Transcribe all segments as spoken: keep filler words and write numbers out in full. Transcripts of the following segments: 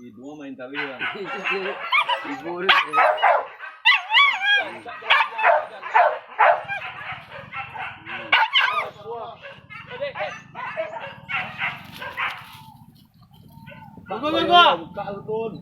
Ibu main tali lah. Ibu. Tunggu, tunggu. Buka lu, Tun.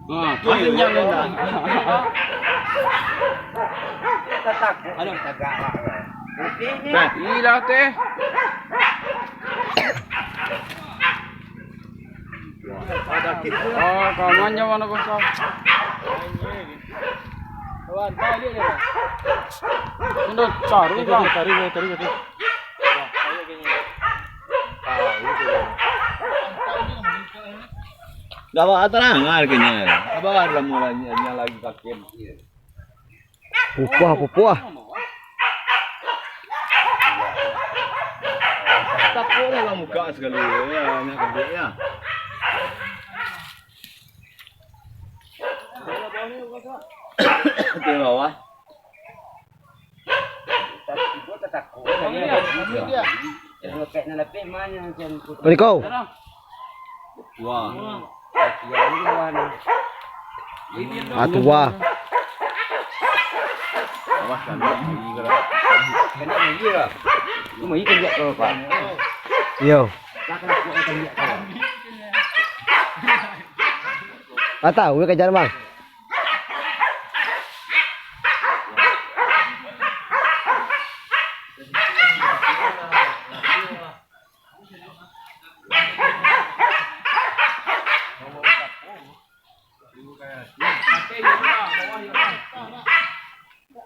Ah, panjang ni dah. Aduh. Ilah teh. Ah, kawannya mana bangsa? Sudah cari, Bang. Cari, cari, cari. Dah ba-, tarang lah kini. Sabar lah, mulai ni, ni lagi sakit. Pupuah, pupuah. Takut lah muka sekali. Ya, nak kebik ya. Di bawah. Assalamualaikum. Ah, tua. Iyo. Ah, tahu, kejar, Bang.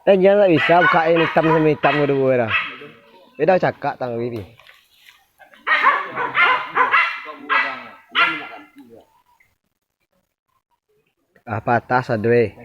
Eh, jan ndak bisa buka yang hitam samo hitam kaduo dah. Beda cakak tang Wibi. Ah, patah sadoi.